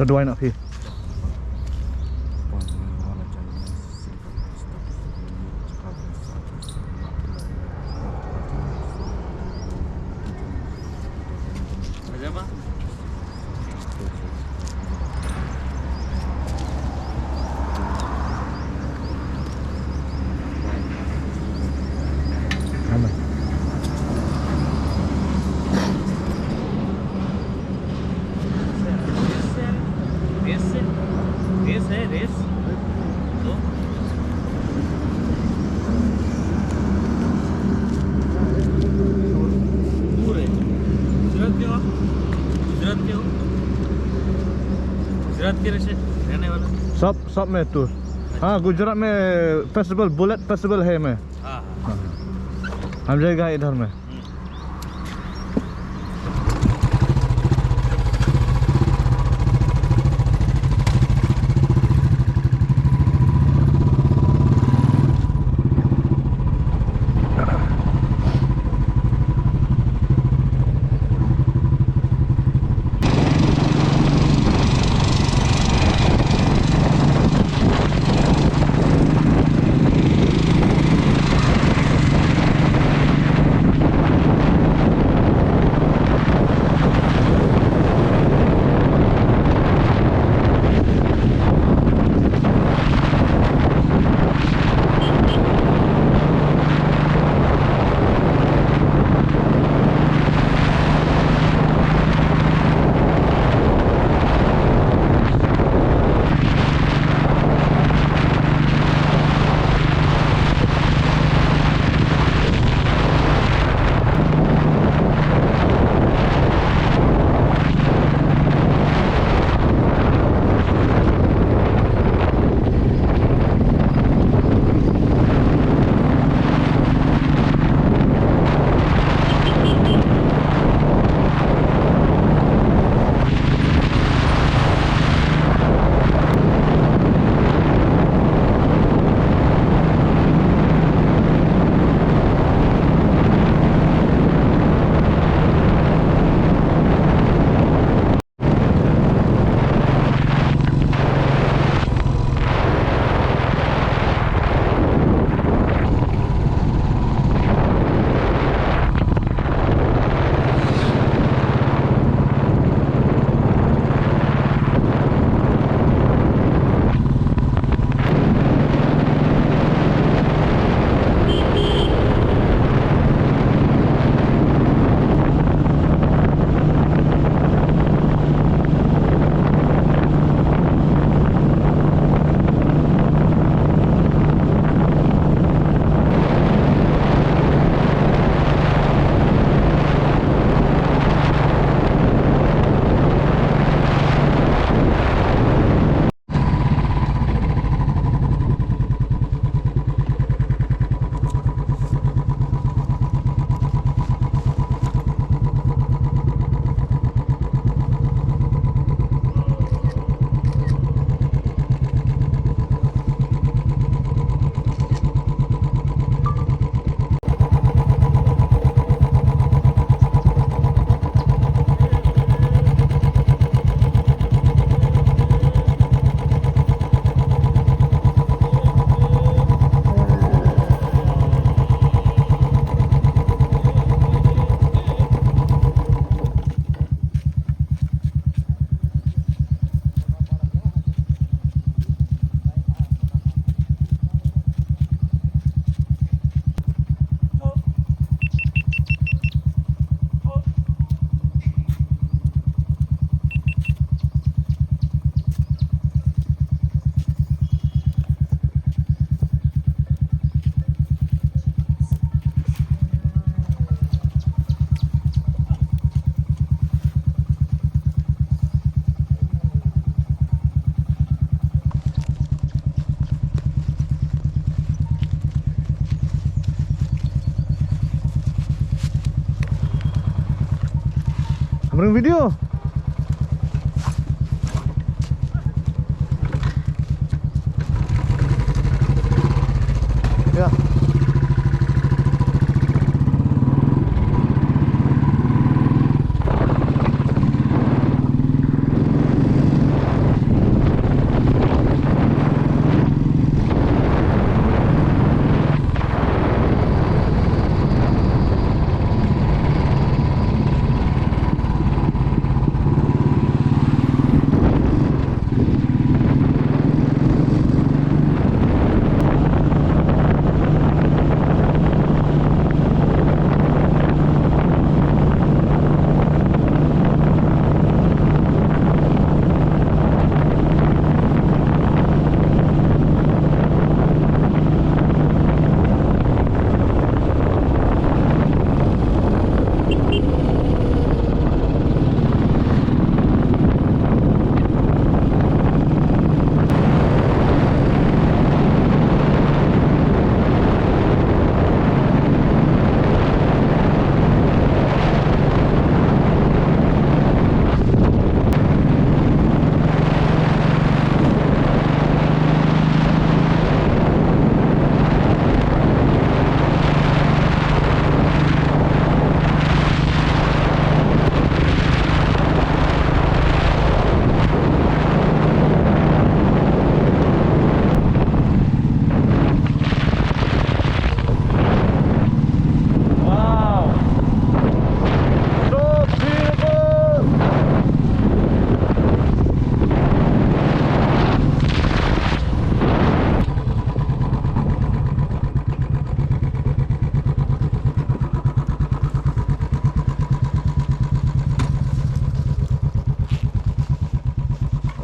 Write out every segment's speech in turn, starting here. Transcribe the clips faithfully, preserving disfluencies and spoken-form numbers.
Sa duwai noh phi. Race है, race. तो दूर है। गुजरात के हो? गुजरात के हो? गुजरात के रह-, रहने वाला? सब, सब में टूर। हाँ, गुजरात में फेस्टिवल, बुलेट फेस्टिवल है में। हाँ, हाँ। हाँ। हम जाएगा इधर में। Hamring video. Ya.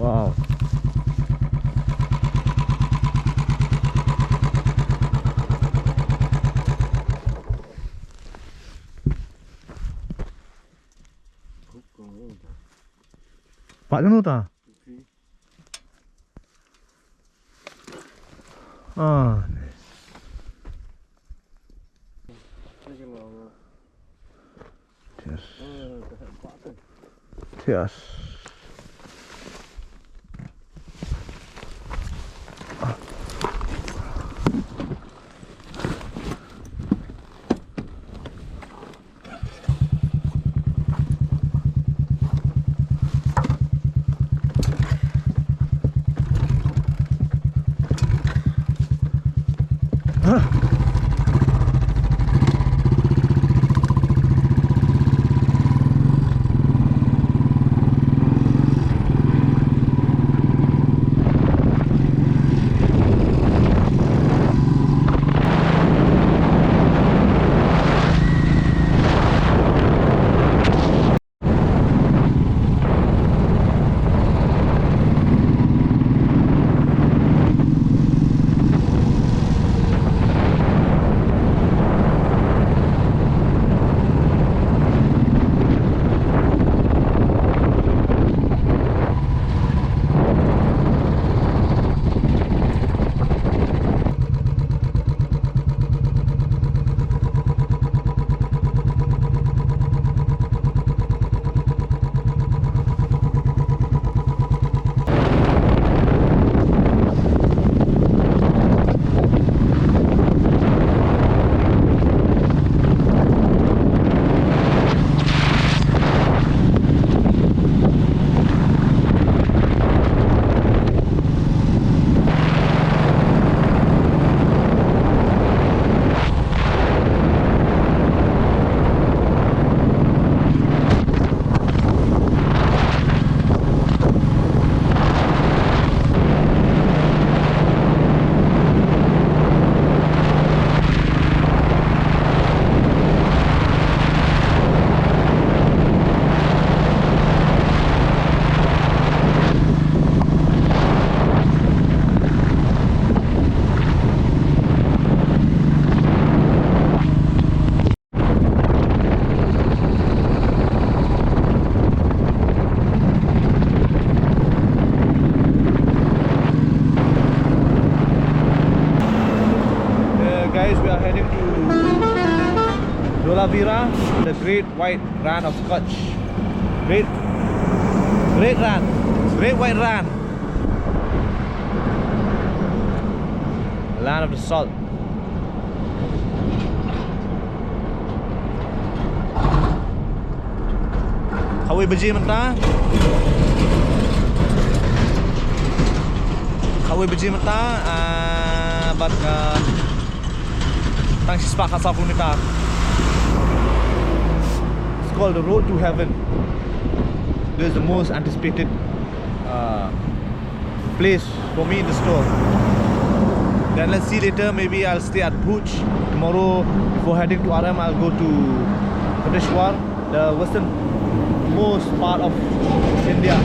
Wow. Pat kano ta? Ah. Cheers. Cheers. Uh, guys, we are heading to Dholavira, the great white ran of Kutch. Great, great ran, great white ran. Land of the salt. Khatwei baje mynta. Khatwei baje mynta, ah, bad, ah, tang shispah khatsaw kilometer. It's called the Road to Heaven. This is the most anticipated, uh, place for me in the store. Then let's see later, maybe I'll stay at Bhuj. Tomorrow, before heading to R M, I'll go to Bhubaneswar, the westernmost part of India.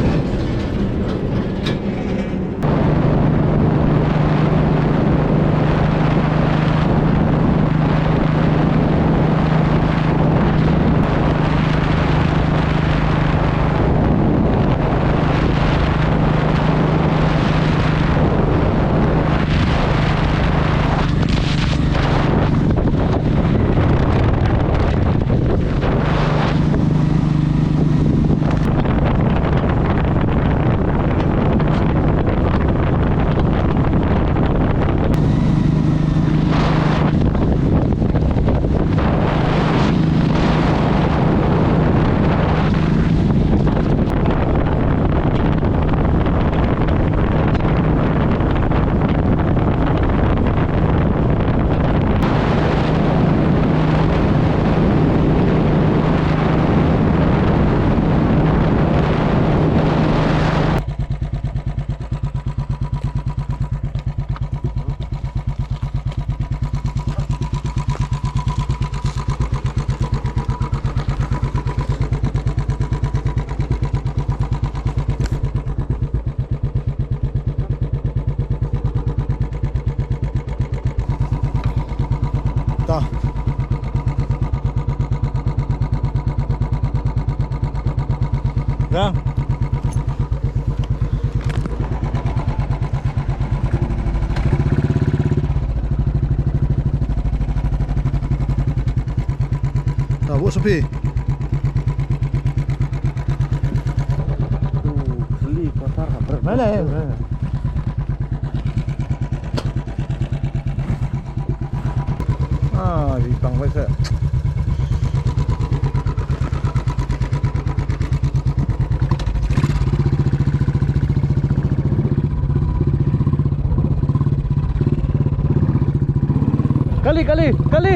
Supi. Tu khali pasar ha ber. Mana, mana? Ah, di pang wei se. Kali, kali, kali.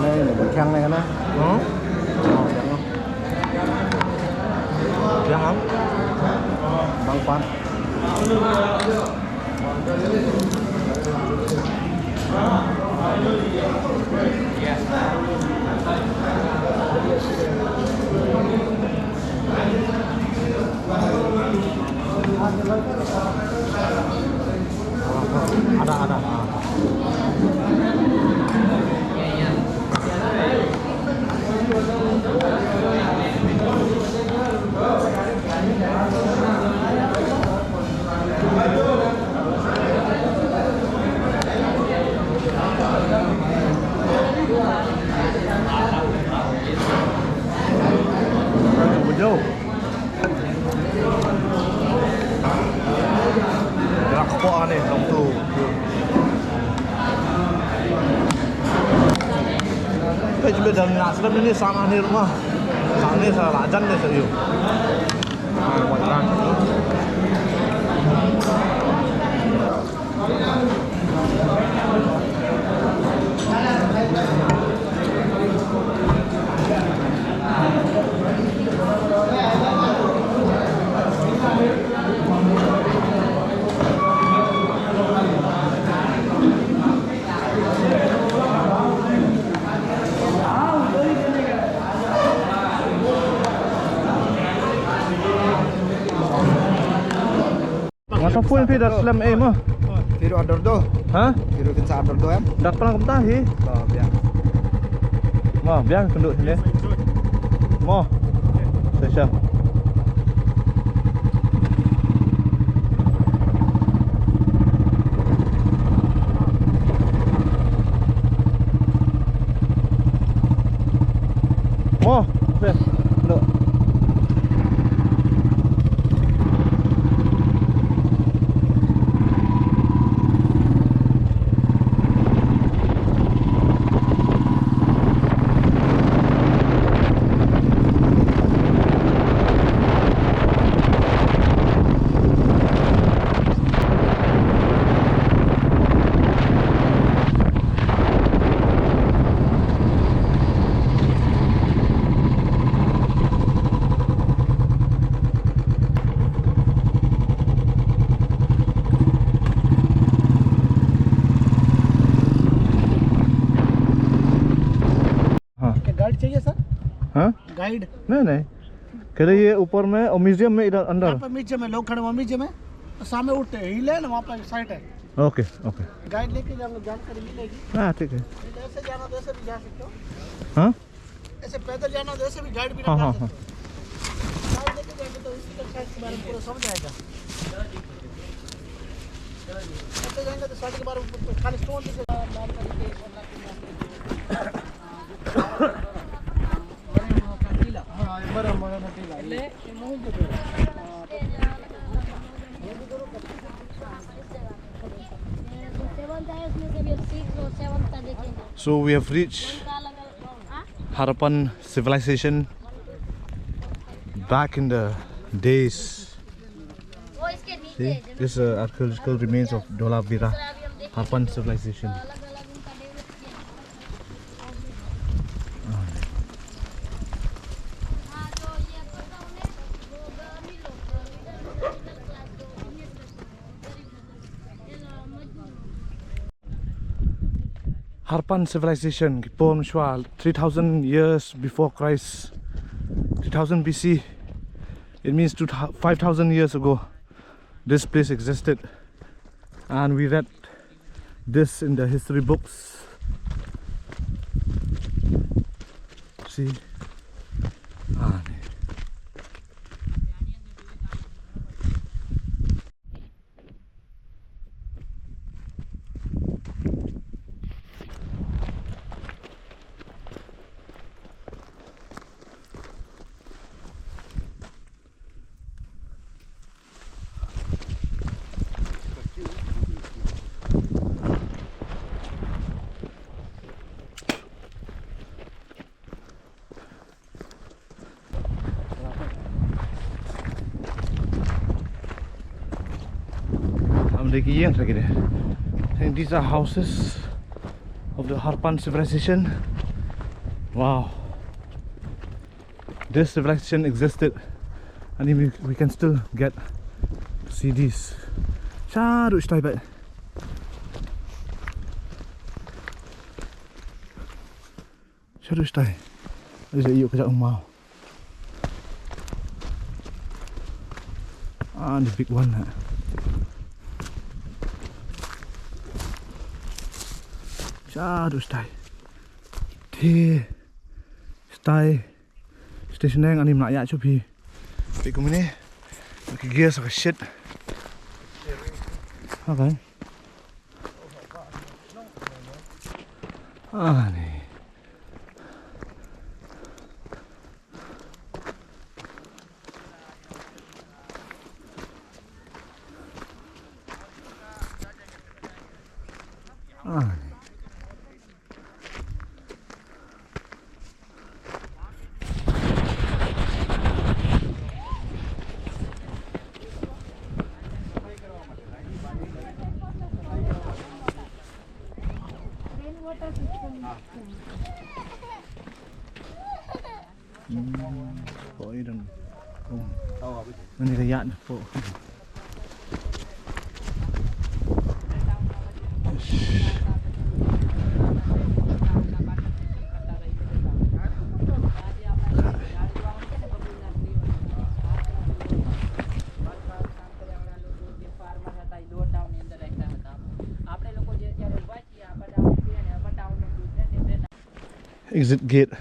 Nei, nei, ba thiang nei kana. Hmm? Oh, thiang. Thiang, ah? Bang pan. Ada, ada. Ah. Jauh. Rak kpoh ani, long tu. Peit jubit dang ïa sdang ini sana ni rumah. Sana ni sa lajan ni sa ïu. Ah, buat kan. Nga sa phone phi da slem ei mo. Phi ruh order do. Ha? Phi ruh kin sa order do em? Da plang kumta hi. Ba biang. Mo, biang kynduh sini. Mo. Sesha. Mo. Sesha. Kynduh. हाँ। क्या गाइड चाहिए सर? हाँ? गाइड। नहीं, नहीं। कह रहे ये ऊपर में और म्यूजियम में इधर अंदर। यहाँ पे म्यूजियम है, लोग खड़े हुए म्यूजियम है, तो सामने उठते हैं, हिले ना, वहाँ पे साइड है। Okay, okay. गाइड लेके जाऊंगा, जानकारी मिलेगी। हाँ, ठीक है। ऐसे जाना तो ऐसे भी जा सकते हो। हाँ? ऐसे पैदल जाना तो ऐसे भी गाइड भी हाँ, हाँ, हाँ। गाइड लेके जाएंगे तो हिस्ट्री का साइड के बारे में पूरा समझ आएगा। ऐसे जाएंगे तो साइड के बारे में खाली स्टोन जैसे लाल कलर के। So we have reached Harappan civilization back in the days. See, this is uh, archaeological remains of Dholavira, Harappan civilization. Harappan civilization ki pom shwa three thousand years before Christ, three thousand B C. It means two, five thousand years ago, this place existed, and we read this in the history books. See? Ah, ni. Am dei ki ïing sha ki de. I think these are houses of the Harappan civilization. Wow. This civilization existed, and we, we can still get to see these. Shadow stay back. Shadow stay. Is it you? Kajak umau. Ah, the big one. Shadow stay. Te stay. Station neng ani mna ya chupi. Pi kumne. Ki gear sa ka shit. Okay. Ah, ni. Ah, ni. Hmm, poi don. Oh. Ini kaya na po. Exit gate.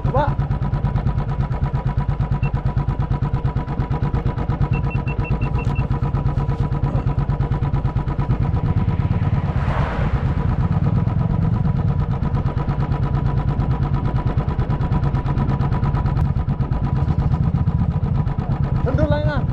Bah. Tentu lain ah.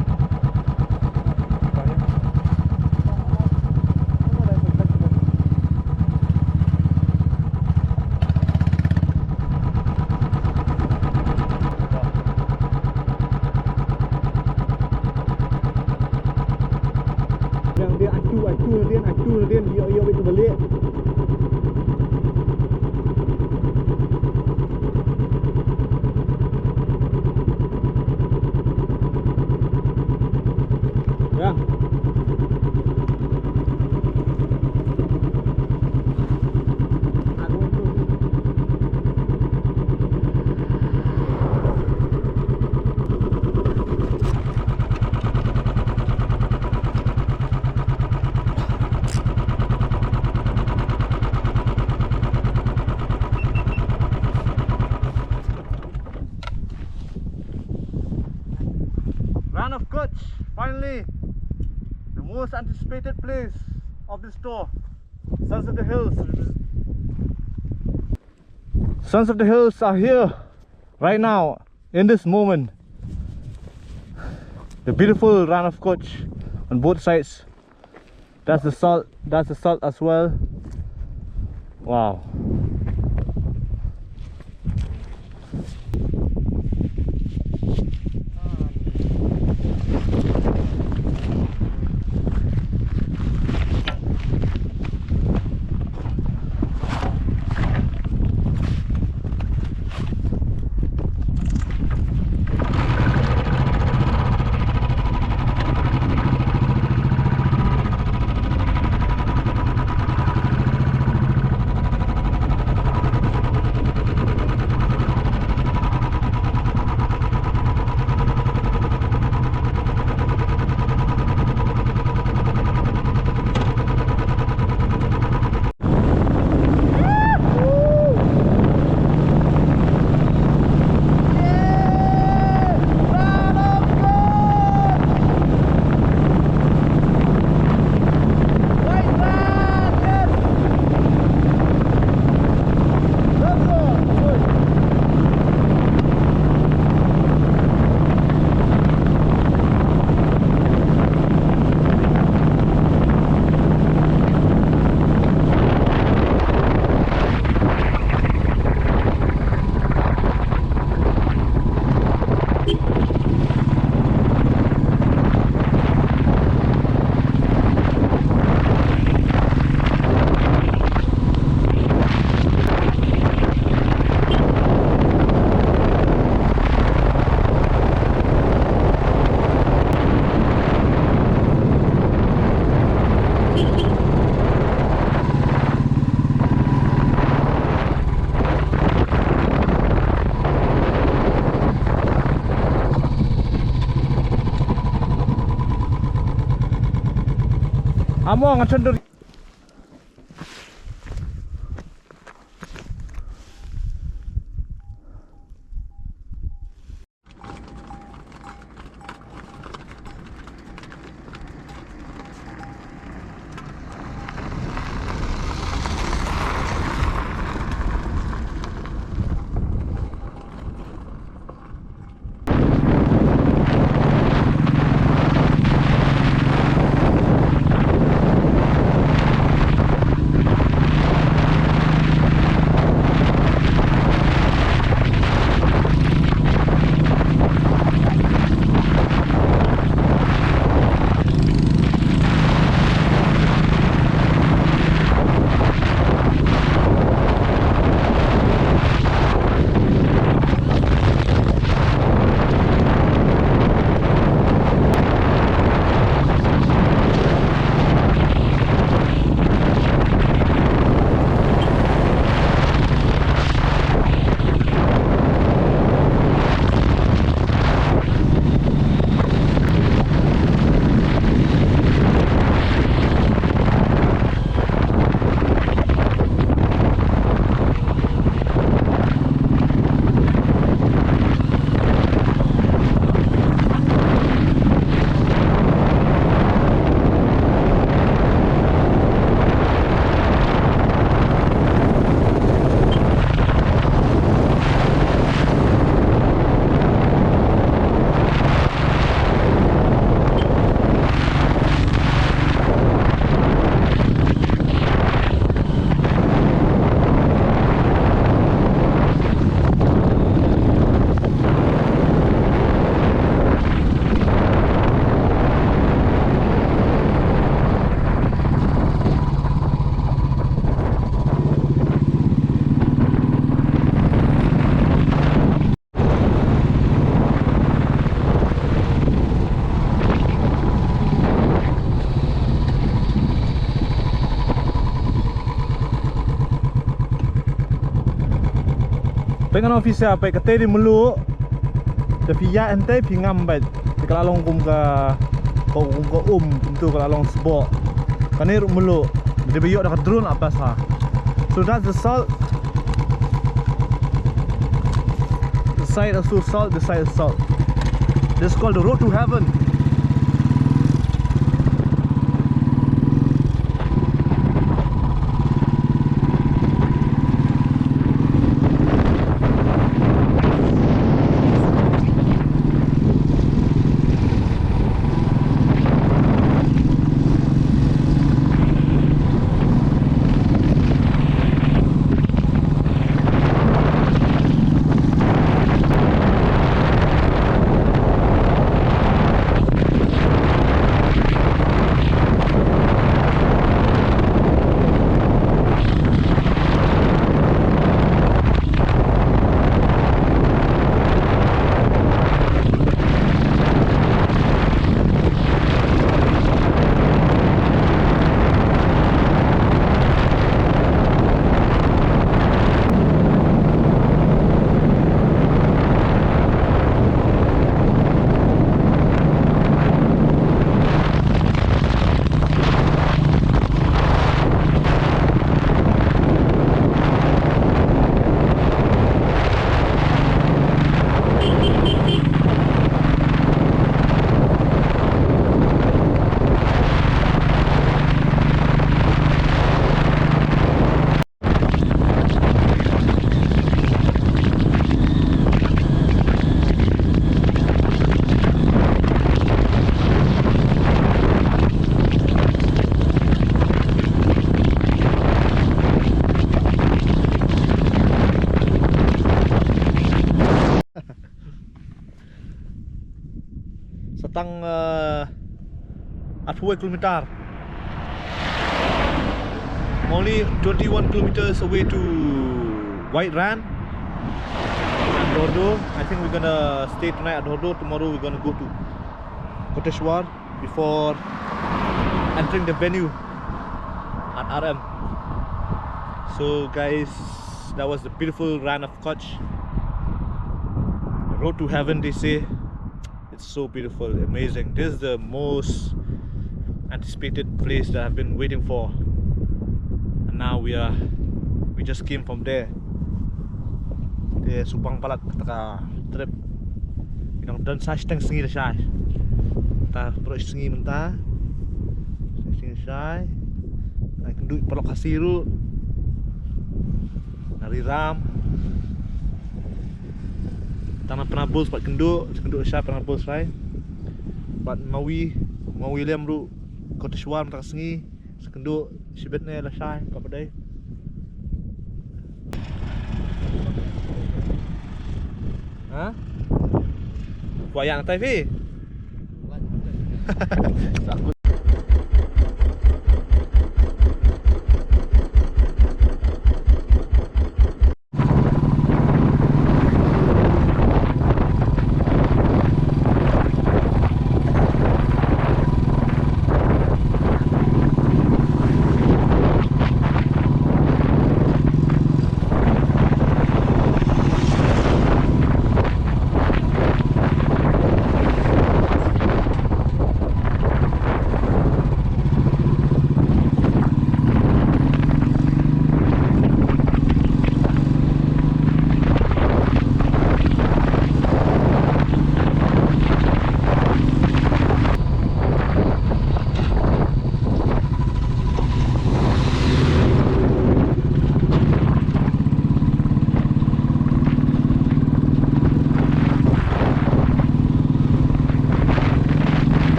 Yang dia atu, atu, dia atu, dia, dia, dia, dia, dia. Ya. Rann of Kutch, finally, the most anticipated place of this tour, Sons of the Hills. Sons of the Hills are here right now, in this moment. The beautiful Rann of Kutch on both sides. That's the salt. That's the salt as well. Wow. Amo nga chon dur. Peit ngan officer, peit katei dei mluh. Te phi ïaid hangtei phi ngam beit. Te ka la long kum ka, kum ka um, kumto ka la long sboh. Kane ruh mluh. Dei ba ïoh da ka drone la pass ha. So that's the salt. The side also salt, the side is salt. This is called the road to heaven. Sa tang, eh, arphew kilometer. Only twenty-one kilometers away to White Rann and Dhordo. I think we're gonna stay tonight at Dhordo. Tomorrow we're gonna go to Koteshwar before entering the venue at R M. So guys, that was the beautiful Rann of Kutch. The road to heaven, they say. It's so beautiful, amazing. This is the most anticipated place that I've been waiting for. And now we are, we just came from there. Te subang palat kata ka trip. Ngi dang don sa shiteng sngi lashai. Ta pro sngi mynta. Sa shiteng lashai. Ngi kynduh paralok Khasi ruh. Ngi ri ram. Tang na Pynabul sa pat kynduh, sa kynduh lashai Pynabul shai. Bad Mawi, Mawi lem ruh Koteshwar mynta ka sngi. Sa kynduh shibit ne lashai, ka ba dei. Ha? Kwah ïa na tai phi?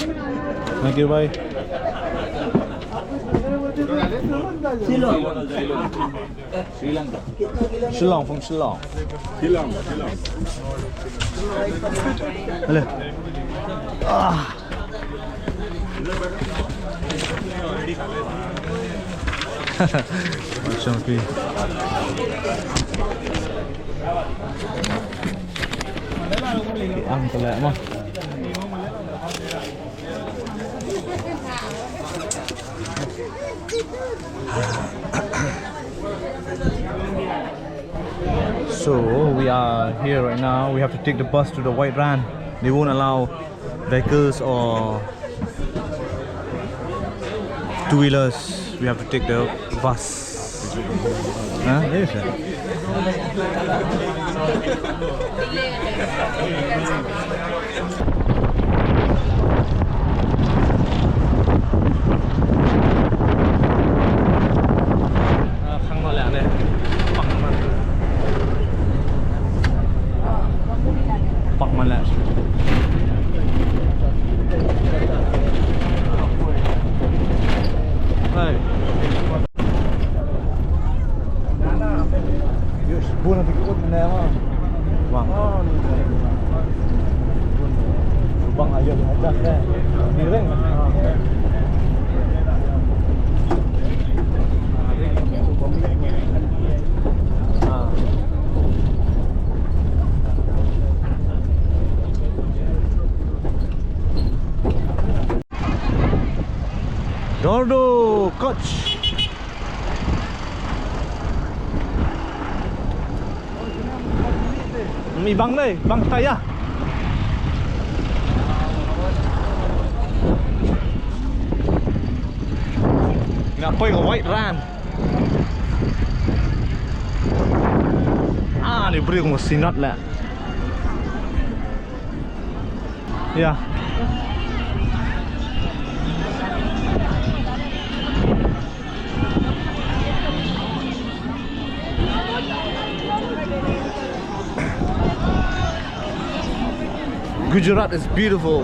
Thank you, bhai. Shillong, from Shillong. Hello. Ah. Macam pi. Ang telah mah. So we are here right now. We have to take the bus to the White Rann. They won't allow vehicles or two wheelers. We have to take the bus. Huh? Yes, sir. Pak Malas. Hai. Yus, bun nanti ikut mana, Bang? Bang. Bun. Bang, ayo, ayo, ayo. Miring. Ah. Dordo, Kutch. Mi bang dei, bang taya. Nga poi ka White Rann. Ah, ni briew mo sinat la. Yeah. Gujarat is beautiful.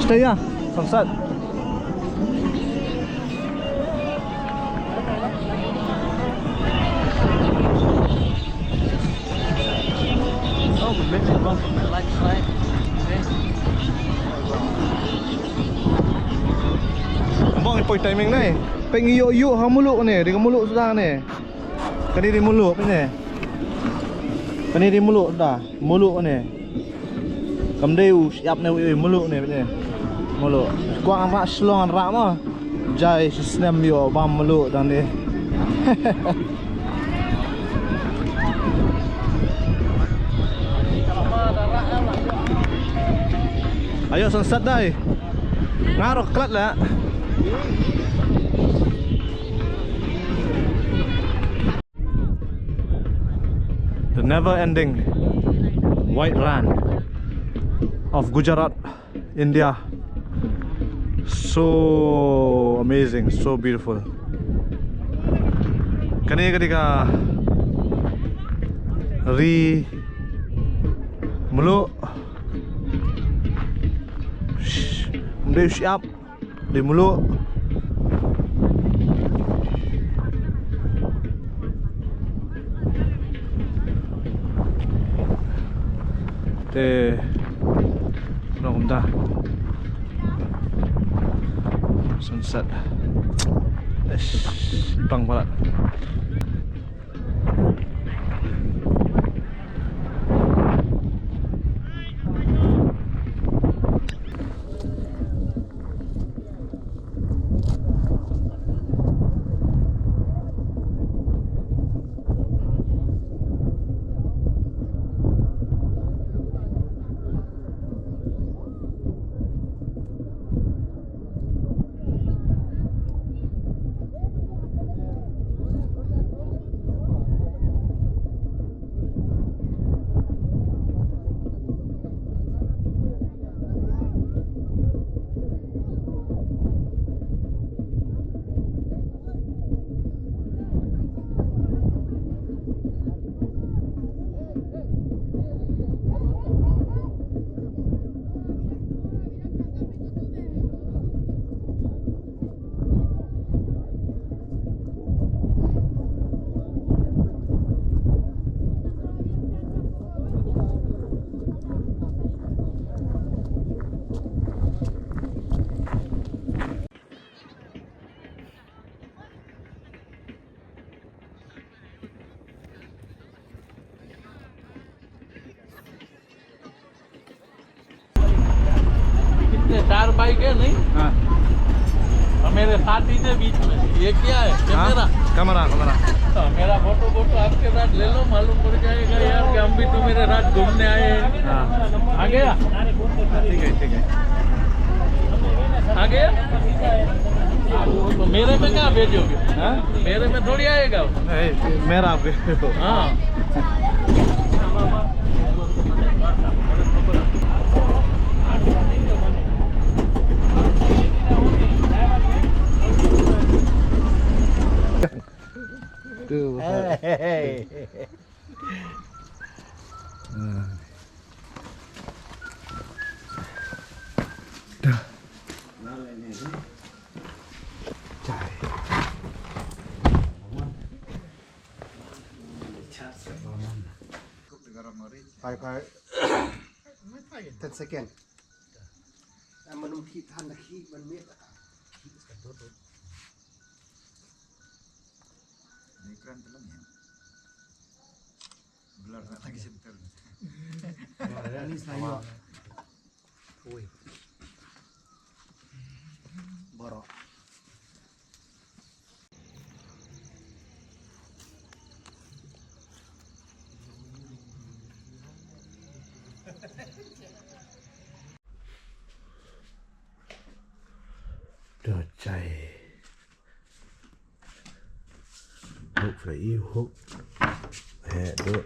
Stay, yeah. Sunset. Bang, poi timing nai. Peng yu yu ha mulu ne, di mulu suda ne. Kani di mulu ne. Kani di mulu da. Mulu ne. Kam dei u shyiap ne u mulu ne ne. Mulu. Kwah an rah shlong an rah ma. Jai shi snem ïoh bam mulu dang ne. Ayo sunset dai. Nga ruh klet la. The never ending White Rann of Gujarat, India. So amazing, so beautiful. Kane ka dei ka ri mluh. Sh-, dei u shyiap. Dei mluh. Te no kumta. Sunset. Ish, bang palat. भाई के नहीं। हाँ। और मेरे साथ ही थे बीच में। ये क्या है? हाँ? कैमरा? Camera, camera. हाँ, मेरा फोटो, फोटो आपके साथ ले लो, मालूम पड़ जाएगा यार कि हम भी तुम्हारे साथ घूमने आए हैं। हाँ। आ गया? ठीक है, ठीक है। आ गया? तो मेरे में क्या भेजोगे? हाँ? मेरे में थोड़ी आएगा। नहीं, मेरा आप भेज दो। हाँ। Five, five. Ten second. Ang manum khi than da khi ban met. Ni kran telang ya. Blur na lagi sebentar. Ni saya. Ui. Borok. Doh chai. Hook for the e hook. Head do.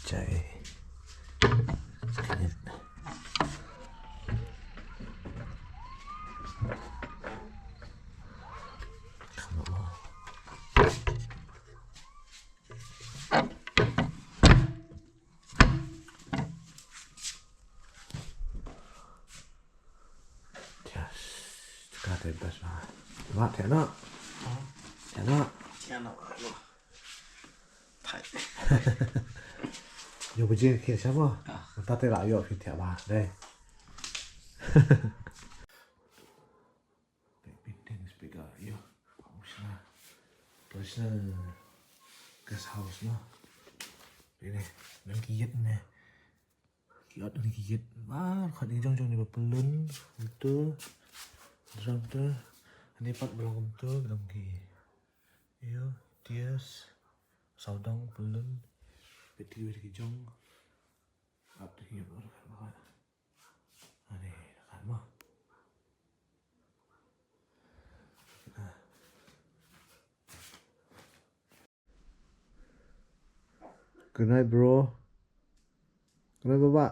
Chai. Come on. Yes. Ka te bas ba. Ba te no. Te no. Te no. Thai. Yo bujing ke siapa? Ta te la yo fit ba dai. Big building speaker yo. Professional. Professional guest house no. Ini nang kiyet ne. Ki ot ni ki ïit. Mar khat ni jong jong ni ba pyllun. Kumtu. Jong tu. Ani pat ba long kumtu, ba long ki. Ïo, tias. Sawdong pyllun. Peti wei ki jong. Ap tu hi mar khat mar khat. Ani, khat mar. Good night, bro. Good night, baba.